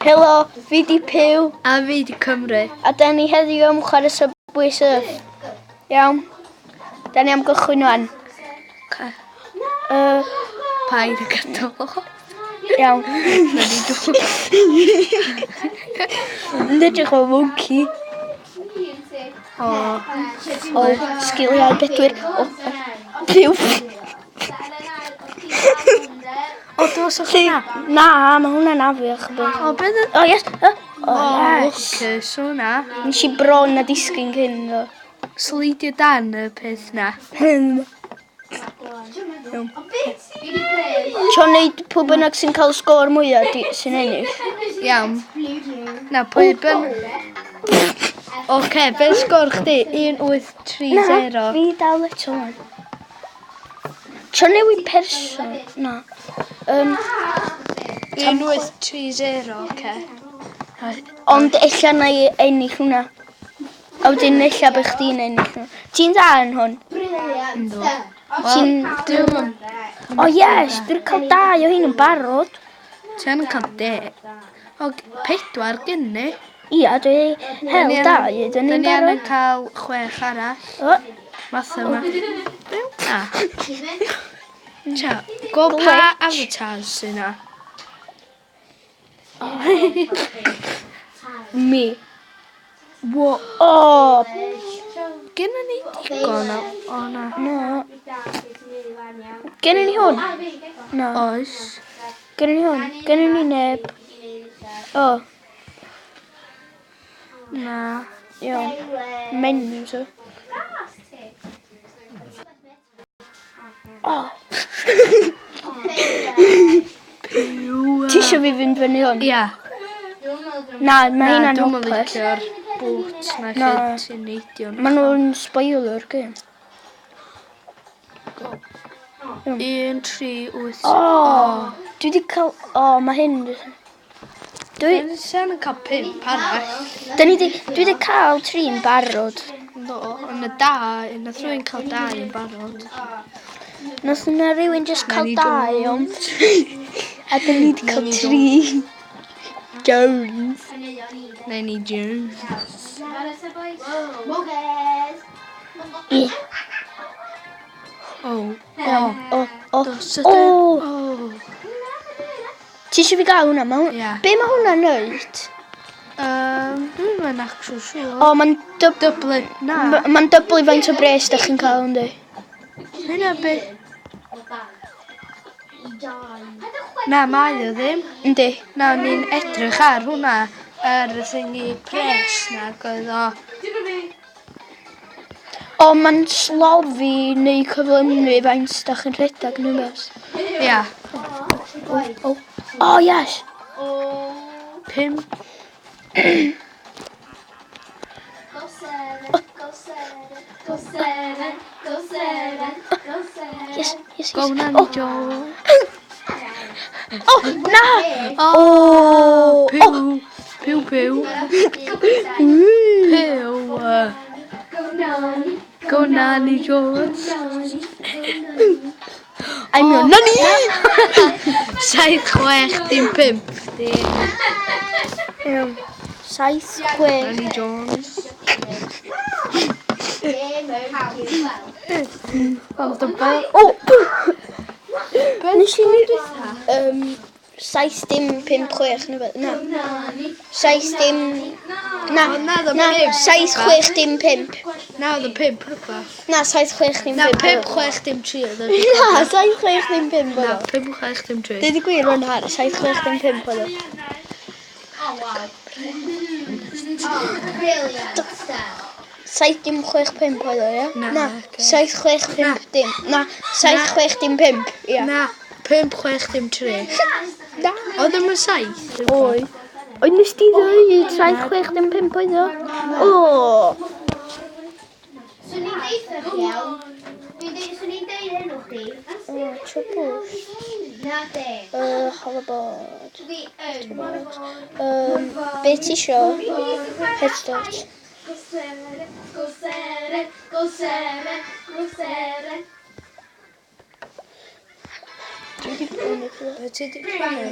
Helo, fi di Puw. A fi di Cymru. A da ni heddiw am chwarae Subway Surf. Iawn. Da ni am gychwyn wan. Okay. Paid y gadael. Iawn. Na ni dod. Yn edrych fel monkey. O. O, sgiliau bedwyr. O, Puw. O, dos o'ch na. Na, mae hwnna'n afiach. O, beth... O, yes. O, yes. Lwcus hwnna. Nes i bron a disgyn cyn, ddo. Sleidio dan y peth na. Tio wneud pwy bynnag sy'n cael sgôr mwyaf sy'n ennill. Iawn. Na, pwy byn... Oce, beth sgôr chdi? 1, 8, 3, 0. Na, fi dal eto wan. Tio newid person. Na. 1, 8, 3, 0, oce. Ond ella na i ennill hwnna. A wedyn ella bych chdi'n ennill hwnna. Ti'n dda yn hwn? Yndw. Ti'n... Dwi'm yn... O yes, dwi'n cael dau o hyn yn barod. Ti yn cael de. O, pedwar gen ni. Ia, dwi hel dau ydyn Da ni'n ni angen barod. cael chwech arall. O, Math yma. Na. Tia, go pa avatars sy'n na? Mi. Wo. O, Gynna ni digon o... O, na. na. Gennyn ni hwn? Na. Oes. Gennyn ni hwn? Gennyn ni neb. O, Na. iawn. Menu, so. O. Ti isio fi fynd fyny hwn? Ia. Na, mae Na, hynna'n dwi'm yn hopeless. licio'r boots na Na. lle ti'n neidio. Maen nhw'n spoiler gêm. 1, 3, 8. O! Dwi wedi cael... O, mae hyn... Dwi... Dwi'n yn cael pump arall. Da ni di, dwi wedi cael tri'n barod. Do, ond y dau, nath rhywun cael dau yn barod. Nath yna rhywun just cael Nanny dau, ond... A da ni wedi cael Nanny tri. Jones. Nanny Jones. Ie. O, o. O, o, Dos o. ydyn. O. Ti eisiau fi gael hwnna? Ma hwn... Ie. Be mae hwnna'n neud? Dwi'n yn actual sure. O, mae'n dyb... Dyblu. Na. Mae'n dyblu faint o bres da chi'n cael, yndi? Hynna be... Na, mae o ddim. Yndi. Na, o'n i'n edrych ar hwnna, ar y thingy pres na, ac oedd o... O, mae'n slofi neu cyflymu faint da chi'n rhedeg neu beth. Ia. O, o. O, yes! Pump. Yes, yes, yes. Go Nanny O, Jones. o, na! O, O, Piw, piw, piw. Piw. Go Nanny Jones. I'm your nanny! 7, 6, dim 5. Dim. Iawn. 7, 6. Nanny Jones. Ond y be... O! Nes i neud... 7 dim 5 6 neu beth. Na. 7 dim... Na, Na, oedd o'n na, pump. 7 6 dim 5. Na, oedd y 5 rhywbeth. Na, 7 6 dim Na, 5. 5, 6, dim 3 oedd o. Na, 7 6 dim 5 Na, oedd o. 5, 6, dim 3. Deud y gwir rwan har, 7 6 dim 5 oedd o. 7 dim 6 5 oedd o, ie? Na, Na, ocê. 7 6 5 dim. Na, 7 6 dim 5, ie. Na, 5, 6, dim 3. Na. Oedd ddim yn 7? Oi. Oi, nes ti ddweud 7 6 dim 5 oedd o? O! Swn i'n deud chdi iawn. Swn i'n deud enw chdi. O, trwbl. Na de. Hoverboard. Dwi yn. Be ti isio? Head start. Go seren, go seren, go seren, go seren. Dwi wedi prynu. Be ti 'di prynu?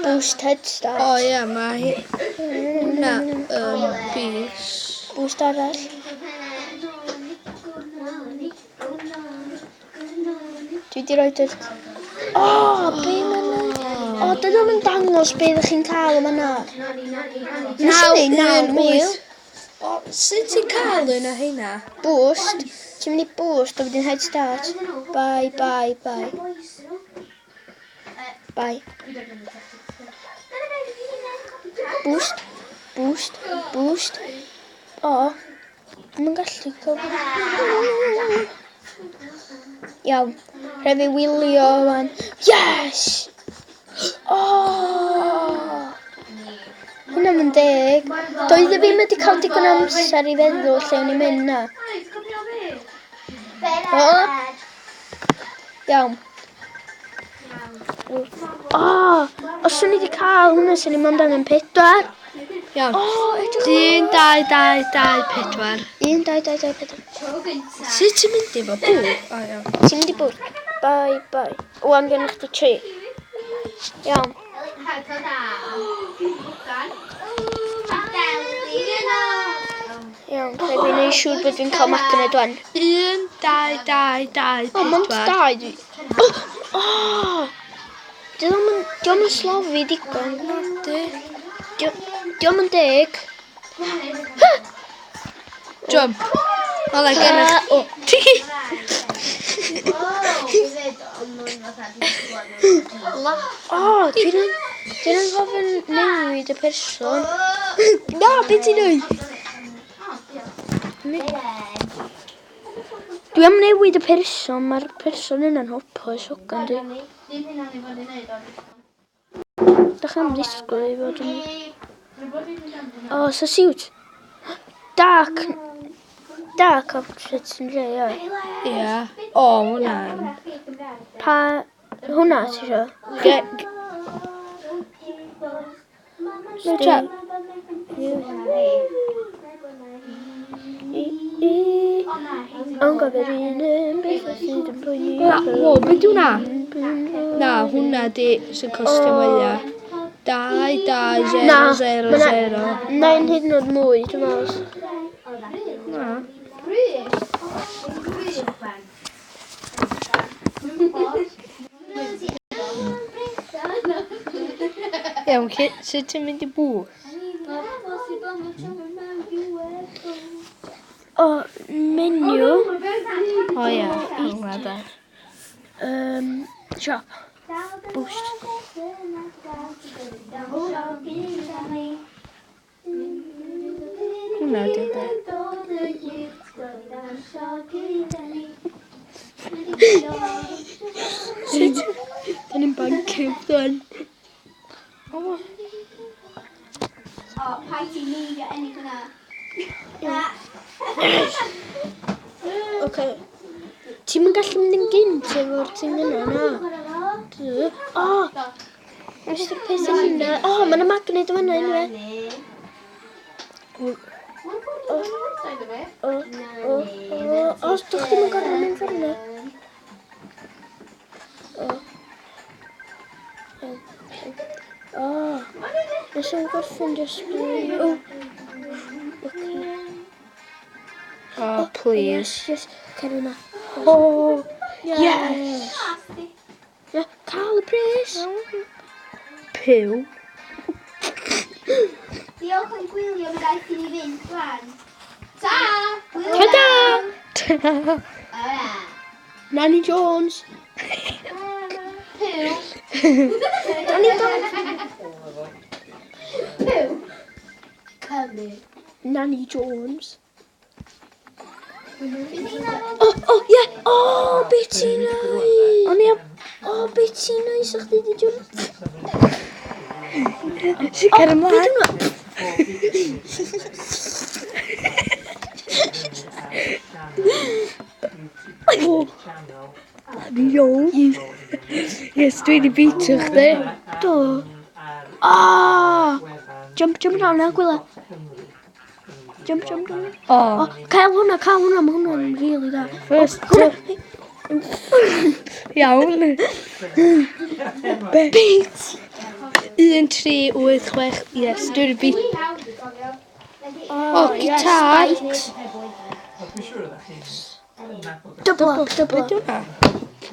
Boost head start. O ie, mae hi... Hwnna yn bus. Boost arall. Dwi wedi rhoi yr... O, be mae'n... O, dyn nhw'n dangos be ddech chi'n cael yma na. Nes i neud 9,000. O, sut ti'n cael un o heina? Boost. Ti'n mynd i boost, a wedyn head start. Bye, bye, bye. Bye. Boost, boost, boost. O, dwi'n gallu cael... Iawn, rhaid fi wylio wan. Yes! O! Hwnna'n mynd deg. Doedd e ddim wedi cael digon o amser i feddwl lle o'n i'n mynd na. O! Iawn. O! Os o'n i wedi cael hwnna, sy'n i'n mynd angen 4. Iawn. O, edrych. 1, 2, 2, 2, 4. 1, 2, 2, 2, 4. Sut ti'n mynd efo bw? O, iawn. Ti'n mynd i bwrdd? Bye, bye. Wan gen chdi 3. Iawn. Iawn, rhaid fi wneud siŵr bod fi'n cael magnet wan. 1, 2, 2, 2, O, mond 4. 2 dwi... O! O! Dio'm yn slofi digon. Di. Dio'm yn deg. Jump. O, le, gennych. O. Ti! O, dwi'n anghofio newid y person. Na, beth ti'n neud? Dwi am newid y person, mae'r person yna'n hopeless hogan di. Dach am ddisgwyl i fod yn... O, so siwt. Dark outfit yn lle, ie. Ie. O, hwnna'n. Pa... Hwnna ti isio? No, chat. Ond gofio'r un yn beth sydd yn poeni. Na, wo, be di hwnna? Na, hwnna di sy'n costio mwyaf. 2, 2, 0, Na, 0, ma' 'na- 0. Na un hyd yn oed mwy, dwi'n meddwl. Na. Iawn, sut ti'n mynd i bw? O, menu. O ie, hwnna da. Shop. Boost. Hwnna di o de. Sut? Da ni'n bancio dan. O, paid ti'n neidio ennill hwnna. Oce. Ti'n mynd gallu mynd yn gynt efo'r thing yna, na? O! Nes i'r peth yna. O, mae yna magnet yma yna, anyway. O, o, o, o, o, dych chi'n mynd gorfod mynd ffordd yna. O. O, nes i'n gorffen just... O. Oce. O, please. Yes, yes. Cer yna. O, yes. Yeah, cael y pres. Pyw. Diolch yn gwylio, mae rhaid i ni fynd rwan. Ta! Ta-da! Ora. Nanny Jones. Pyw. Nanny Jones. Pyw. Cymru. Nanny Jones. O, ie. O, be ti'n neud? O'n i am... O, be ti'n neud? Sa chdi di jump? Ti'n cer ymlaen? Be dwi'n O. Iawn. Yes, dwi wedi beatio chdi. Do. O! Jump, jump down na, gwyla. Jump, jump, jump. O. O, cael hwnna, cael hwnna, mae hwnna'n really da. First Hwnna. Iawn. Be? 1, 3, 8, 6, yes, dwi'n beat. O, gitar. Double up, double up. Be hwnna?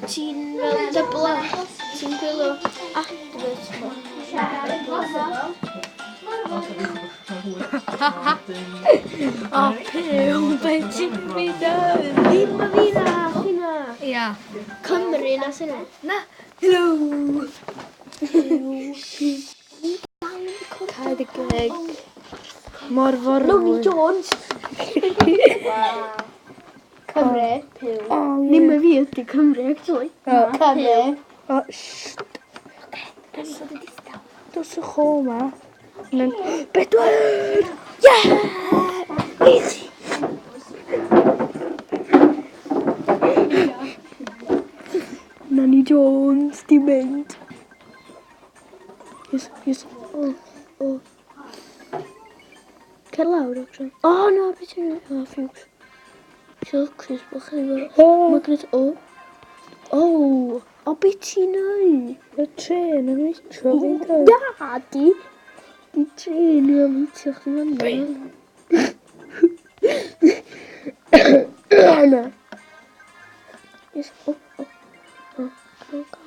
Ti'n fel double up. Ti'n gwylio advert ma. O, pyw, be ti'n mynd? Ddim y fi na, hynna. Ia. Cymru na sy'n Na. Hello. Cael y geg. Mor for. Lonnie Jones. Cymru. Pyw. Ddim y fi ydy Cymru, actually. Cymru. O, sht. Dos y cho ma. Bedwar! Yeah! Easy. Nanny Jones, di mynd. Yes, yes. Oh, oh. Cer lawr, actually. Oh, no, beth yw'n... Oh, phew. Lwcus bod chi efo... O, Mae gwneud... O. Oh. O, beth ti'n neud? y trên yn metro fi'n dod. Na, di. Di trên yn meetio chdi fan yna. Na. Yes, oh, oh. Oh, go, go.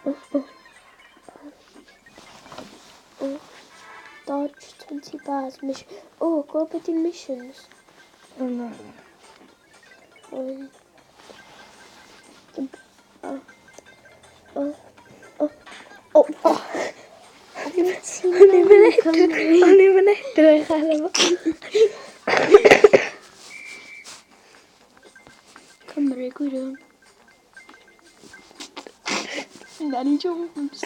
Oh, oh, oh. Oh. Dodge 20 bars. Mission. Oh, gweld beth di'n missions. O, na. Oh. Oh. Oh. Oh. Oh. Oh. O'n i'n mynd edrych, o'n i'n mynd edrych ar efo. Cymru, gwirion. Nanny Jones.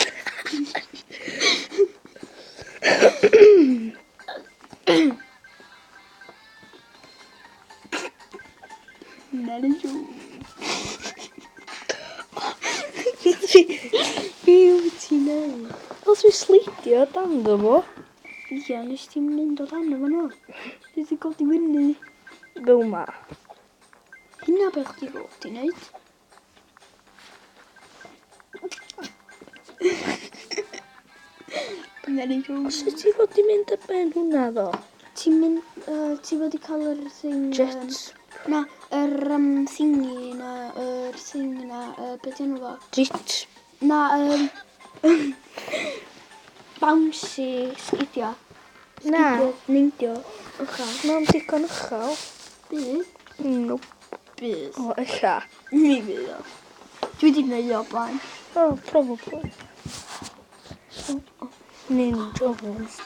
Nanny Jones. Be wyt ti'n neud? Os fi sleidio dan ddo fo. Ia, nes ti'n mynd o dan efo nhw. Nes ti godi fyny. Fel ma. Hynna beth chdi fod i wneud. Nanny Jones. Sut ti fod i mynd ar ben hwnna ddo? Ti'n mynd, ti fod i cael yr thing... Jet. Na, yr thingy na, yr thing na, beth enw fo? Jet. Na, bouncy sgidia. Na. Neindio. Uchel. Mae'n digon uchel. Bydd. Nope. Bydd. O, ella. Mi fydd o. Dwi wedi gwneud o blaen. Oh, probably. Ninja Jones.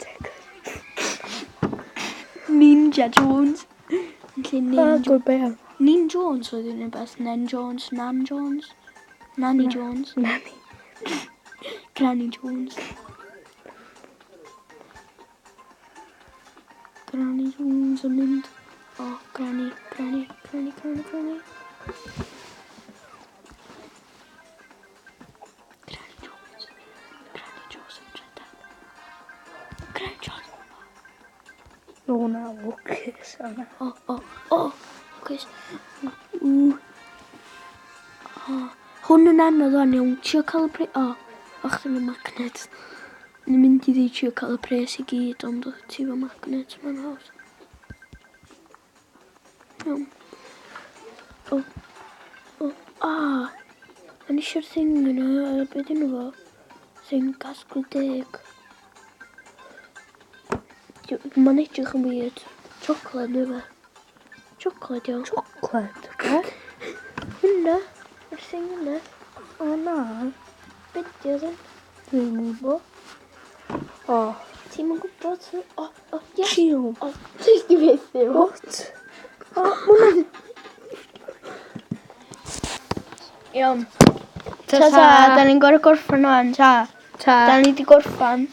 Ninja Jones. Yn lle Ah, Ninja. good bear. Nin Jones oedd un beth. Nen Jones, Nan Jones. Nanny Jones. Nanny. Granny Jones. Granny Jones yn mynd. Oh, Granny, Granny, Granny, Granny, Granny. Granny Jones. Granny Jones yn rhedeg. Granny Jones. O, na, lwcus yna. O, o, o. Lwcus. Ww. O, hwn yn anodd o'n iawn. Trio cael y pre... O, o chdi efo magnet. Ni'n mynd i ddweud trio cael y pres i gyd, ond o ti efo magnet, mae'n haws. Iawn. O, o, a. O'n eisiau'r thing yna, beth enw fo? Thing casglu deg. Mae'n edrych yn weird. Chocolate neu fe. Chocolate, iawn. Chocolate, be? Hwnna, yr thing yna. O, na. Be di o then? Dwi'n gwybod. O, Ti'm yn gwybod? O, o, yes. chill. O, ti di fethu fo. What? O, hwnna. Iawn. Ta ta, da ni'n gorfod gorffan o'n, ta. Ta. Da ni di gorffan.